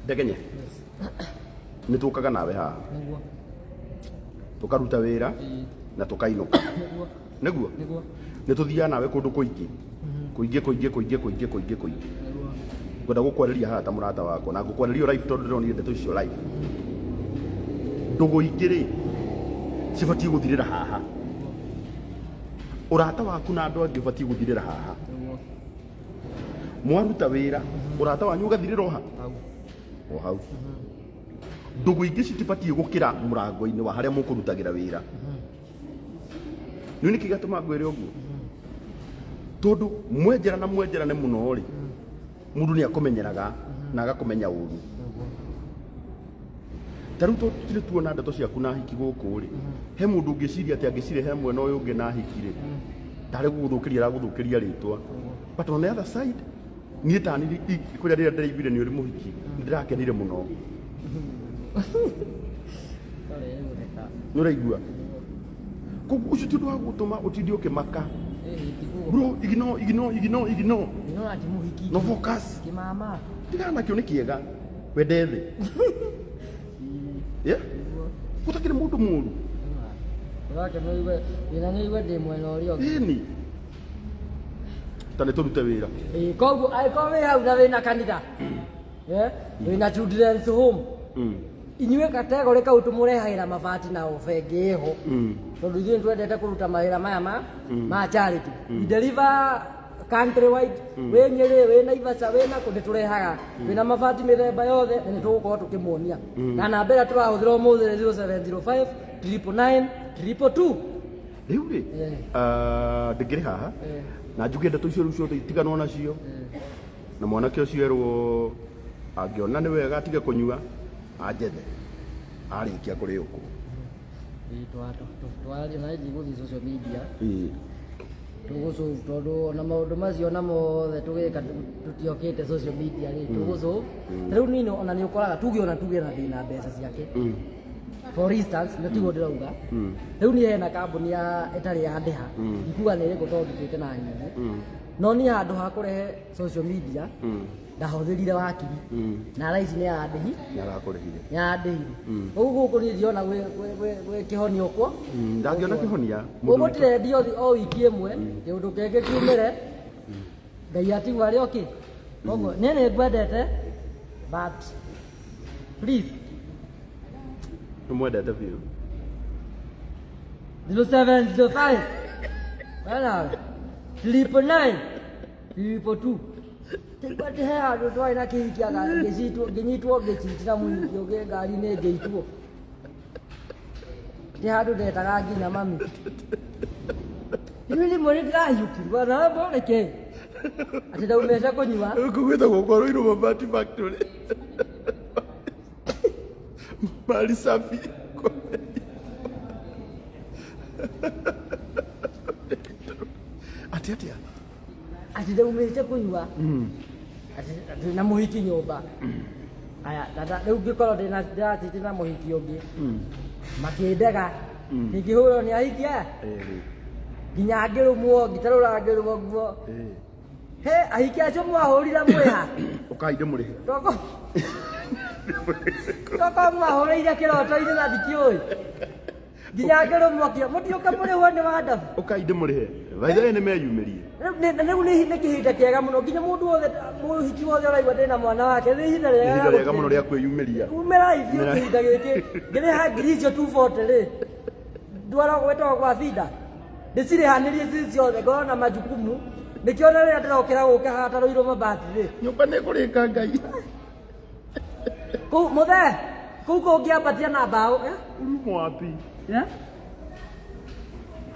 Ndegenye nĩ tũkaga nawe haha Nĩguo. tũkaruta wĩra na tũkainũka. Nĩguo. Nĩguo. Nĩguo. Nĩ tũthiaga nawe kũndũ kũingĩ kũingĩ kũingĩ kũingĩ kũingĩ kũingĩ kũingĩ. Nĩguo. Ngwenda gũkwarĩria haha ta mũrata wakwa na ngũkwarĩria live tondũ ndĩronire ndeto icio live. Ndũgũ ingĩ rĩ cibatiĩ gũthirĩra haha. Ũrata waku na andũ angĩ ũbatiĩ gũthirĩra haha. Nĩguo. Mwaruta wĩra ũrata wanyu ũgathirĩra o ha? Hau. O hau. Ndũgũ ingĩ citibatiĩ gũkĩra mũrango-inĩ wa harĩa mũkũrutagĩra wĩra. Nĩ nĩkĩ gĩatũma ngwĩre ũguo? Tondũ mwenjerana mwenjerane mũno rĩ, mũndũ nĩ akũmenyeraga na agakũmenya ũru. Nĩguo. Ta rĩu tondũ tũtirĩ tuona ndeto ciaku na hiki gũkũ rĩ, he mũndũ ũngĩciria atĩ angĩcirehe mwena ũyũ ũngĩ na hiki rĩ, tarĩ gũgũthũkĩria aragũthũkĩria rĩtwa. But on the other side, niĩ tani kũrĩa rĩrĩa ndĩraiguire nĩ ũrĩ mũhiki, nĩ ndĩrakenire mũno. Sorry, nĩ gũtheka. Nĩ ũraigua? Koguo ũcio ti ũndũ wa gũtũma ũtinde ũkĩmaka. Ĩĩ, tiguo. Bro, ignore, ignore, ignore, ignore. Nĩona ti mũhiki. No focus. Kĩmama. Tigana nakĩo nĩ kĩega. Wende thĩ. Yeah? Gũtakĩrĩ mũndũ mũru. Ũrakena ũigue, thĩna nĩ ũigue ndĩ mwena ũrĩa ũngĩ. Ĩni. Ta nĩ tũrute wĩra. Ĩĩ, koguo angĩkorwo wĩ hau na wĩna kanitha, eh, wĩna children's home, inyuĩ kategore kau tũmũrehagĩra mabati na bengi ĩho. Tondũ ithuĩ nĩ twendete kũruta mawĩra maya ma charity. We deliver country wide, wĩ Nyĩrĩ, wĩ Naivasha, wĩ nakũ nĩ tũrehaga. Twĩna mabati mĩthemba yothe na nĩ tũgũkorwo tũkĩmuonia. Na namba ĩrĩa tũrahũthĩra ũmũthĩ nĩ 0705 999 222. Rĩu rĩ, ndĩngĩrĩ haha na njuge ndeto icio rĩu ciothe itiganwo nacio na mwanake ũcio erwo angĩona nĩ wega atige kũnyua anjethe arĩkia kũrĩ ũkũ. Twaria na ndigũthiĩ social media. Tũgũsolve tondũ ona maũndũ macio na mothe tũgĩka tũtiokĩte social media rĩ, tũgũsolve. Rĩu niĩ ona nĩ ũkoraga tuge ona tuge na ndĩna mbeca ciake. For instance, na tiguo ndĩrauga. Rĩu niĩ hena kambuni ya ĩtarĩ ya ndĩha. Ikuga nĩ ĩrĩkũ tondũ ndutĩte na nyingĩ. No niĩ handũ ha kũrehe social media, ndahũthĩrire wakiri. Na thaa ici nĩ arandĩhi. Nĩ arakũrĩhire. Nĩ arandĩhire. Ũguo gũkũ niĩ ndirona gwĩ kĩhonio kuo. Ndangĩona kĩhonia. Gũgũtirendio o wiki ĩmwe, kĩũndũ kĩngĩ kiumĩre, Ngai atigwo arĩ okay. Koguo niĩ nĩ ngwendete, but please. Nĩ mwendete biũ. 0705 wena 999 222. Tigwa he handũ twarĩ na kĩhiki ngĩcitwo ngĩnyitwo ngĩcitira mũhiki ũngĩ ngari-inĩ ngĩitwo. Ti handũ ndetaga nginya mami. Rĩu rĩmwe nĩ ndĩrahiũkirwo na mbone kĩ atĩ ndaumĩte kũnyua. Gũkũ gwĩtagwo kwa Ruiru Mabati Factory. Mali safi. Atĩ atĩa? Atĩ ndaumĩte kũnyua atĩ na mũhiki nyũmba. Aya, tata rĩu ngĩkorwo ndĩna ndĩratete na mũhiki ũngĩ makĩndega ingĩhũrwo nĩ ahiki aya nginya ngĩrũmwo ngĩtarũra ngĩrũmwo nguo. He ahiki acio mwahũrire mwĩha? Ũkai ndĩmũrĩhe. Toko toko mwahũrĩire kĩroto-inĩ na ndikĩũĩ nginya ngĩrũmwo kĩo mũtiũke mũrĩhwo nĩ wandabu. Ũkai ndĩmũrĩhe. By the way nĩ meyumĩrie. Rĩu nĩ kĩhinda kĩega mũno nginya mũndũ wothe mũhiki wothe ũraigua ndĩna mwana wake nĩ ihinda rĩega Ihinda rĩega mũno rĩa kwĩyumĩria. Umĩra ithuĩ kĩhinda gĩkĩ ngĩrĩha ngiri icio 240 rĩ ndwara gwĩtagwo kwa binda ndĩcirĩhanĩrie ci ciothe ngorwo na majukumu nĩkĩo na rĩrĩa ndĩrokĩra gũka haha ta Ruiru Mabati rĩ. Nyũmba nĩ ĩkũrĩka Ngai. Kũu mũthee kũu kũngĩambatia na mbaũ. Uri wapi?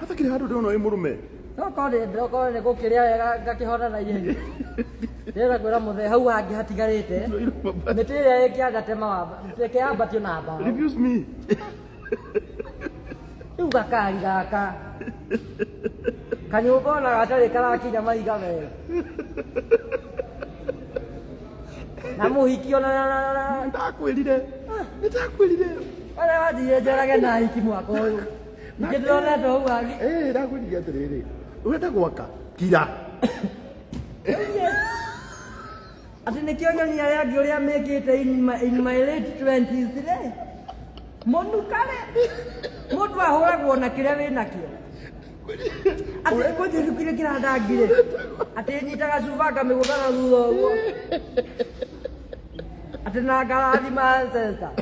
Hatakĩrĩ handũ ndĩrona wĩ mũrũme. Tokorwo nĩ gũkĩrĩa wega ngakĩhona na ihenya. Ndĩrenda kwĩra mũthee hau hangĩ hatigarĩte mĩtĩ ĩrĩa ĩngĩanga tema wamba reke yambatio na mbaũ. Refuse me. Rĩu gakari gaka kanyũmba ona gatarĩ karakinya mahiga merĩ na mũhiki ona Ndakwĩrire. Nĩndakwĩrire. Arĩa wathire njerage na ahiki mwaka ũyũ ningĩ ndĩronete ũguo hangĩ. Ndakwĩrire atĩrĩrĩ. Ũrenda gwaka? Kira. Atĩ nĩkĩo nyoni arĩa angĩ ũrĩa mekĩte in my late 20s rĩ, mũnuka rĩ, mũndũ ahũragwo na kĩrĩa wĩnakĩo. Atĩ kũnjĩru kĩrĩa kĩrandangire, atĩ nyitaga cuba ngamĩgũtha na thutha ũguo, atĩ na ngarathima ancestor.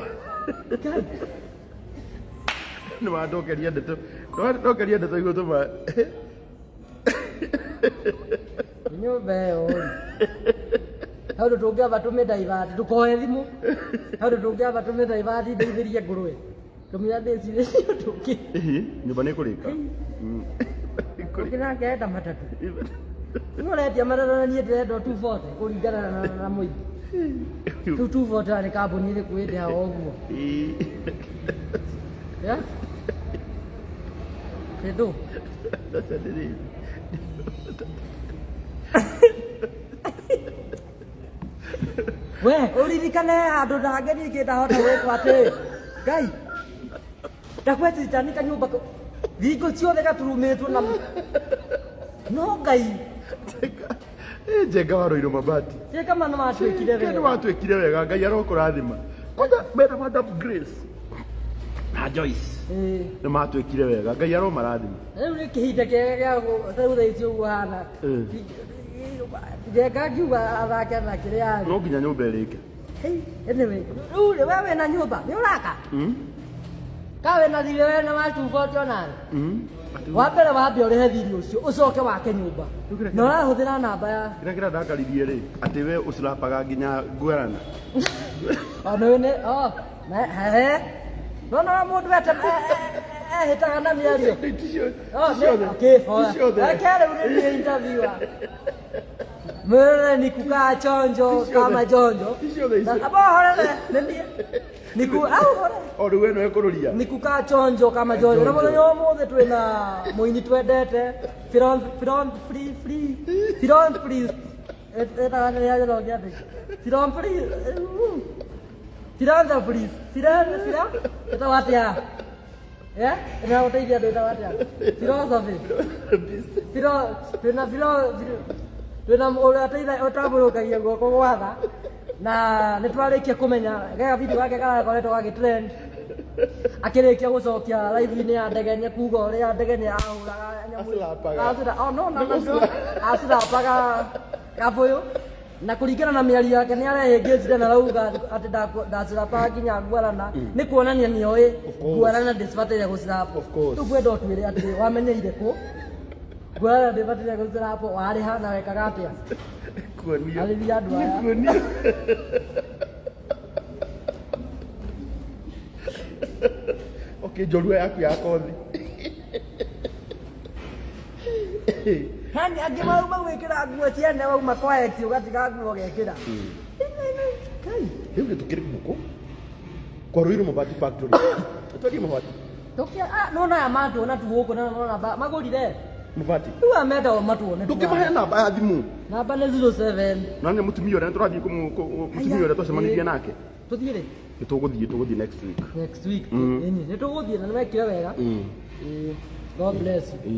Nĩ wandokeria ndeto, nĩ wandokeria ndeto igũtũma. Nyũmba ĩyo rĩ, he ũndũ tũngĩamba tũmĩdivert, ndũkoe thimũ, he ũndũ tũngĩamba tũmĩdivert ndeithĩrie ngũrwe, tũmĩra ndĩcirĩtie ũndũ ũngĩ. Ĩhĩ, nyũmba nĩ ĩkũrĩka. Ũngĩ nake enda matatũ. Nĩ ũretia matatũ na niĩ ndĩrenda o 240 kũringana na mũingĩ. Rĩu 240 nĩ kambuni ĩrĩkũ ĩndĩhaga ũguo? Yeah? Kĩndũ. Sasa nĩ We, ũririkane handũ ndangĩ ningĩ ndahota gwĩkwo atĩ Ngai ndakwetita nĩ kanyũmba thingo ciothe gaturumĩtwo na no Ngai. Njenga wa Ruiru Mabati. Ĩ kama nĩ watwĩkire Nĩ wega. Watwĩkire wega, Ngai arokũrathima. Kwanza mena Madam Grace na Joyce. Ĩ. Nĩ matwĩkire wega, Ngai aromarathima. Rĩu nĩ kĩhinda kĩega gĩa rĩu thaa ici ũguo hana. Njenga ngiuga athake na kĩrĩa arĩ. No nginya nyũmba ĩrĩke. Hey, anyway, rĩu rĩ, we wĩna nyũmba nĩ ũraka ka wĩna thirĩ wena wa 240 onawe? Wa mbere wambe ũrĩhe thirĩ ũcio, ũcoke wake nyũmba na ũrahũthĩra namba ya Kĩrĩa kĩrandakaririe rĩ, atĩ we ũcirapaga nginya ngwerana. Ona ũyũ nĩ oh, he nona ũrĩa mũndũ ehĩtaga na mĩario. Oh, okay, poa. Reke rĩu nĩ niĩ interviewer. Mwĩrore ni kukaa chonjo kama jonjo. Aba horere nĩ niĩ. Niku au hore. O rĩu we nĩwe kũrũria. Ni kukaa chonjo kama jonjo. Na mũthenya wa ũmũthĩ twĩna mũini twendete Firon Firon free free Firon priest. Etaga nĩ ya atĩ Firon free Philanthropist. Filan Filan ĩtagwo atĩa? Yeah? Ĩna gũteithia andũ ĩtagwo atĩa? Philosophy. Philo twĩna philo twĩna ũrĩa ũtambũrũkagia guoko gwatha na nĩ twarĩkia kũmenya gega video gake karakoretwo gagĩ trend akĩrĩkia gũcokia live-inĩ ya Ndegenye kuga ũrĩa Ndegenye ahũraga nyamũ. Acirapaga. Oh, no, no, no, acirapaga kabũyũ na kũringana na mĩario yake nĩ arehĩngĩcire na arauga atĩ ndacirapaga nginya ngwarana, nĩ kuonania nĩ oĩ ngwarana ndĩcibataire gũcirapwo. Of course. Rĩu ngwenda ũtwĩre atĩrĩ, wamenyeire kũ ngwarana ndĩbataire gũcirapwo, warĩ ha na wekaga atĩa? Kuonio. Arĩria andũ aya. Kuonio. Okay, njorua yaku ya kothi. Yani angĩ mauma gwĩkĩra nguo ciene, wauma kwa ex ũgatiga nguo ũgekĩra. Kai. Rĩu nĩ tũkĩrĩ gũkũ kwa Ruiru Mabati Factory. Twendie mabati. Tũkĩa ah nona aya matuona tu gũkũ na nona magũrire. Mabati. Rĩu aya menda matuone tu. Ndũkĩmahe namba ya thimũ. Namba nĩ 07. Na nĩ mũtumia ũrĩa tũrathiĩ mũtumia ũrĩa twacemanirie nake. Tũthiĩ rĩ? Nĩ tũgũthiĩ next week. Next week. Ĩni nĩ tũgũthiĩ na nĩ wekire wega. Ĩĩ. God bless you.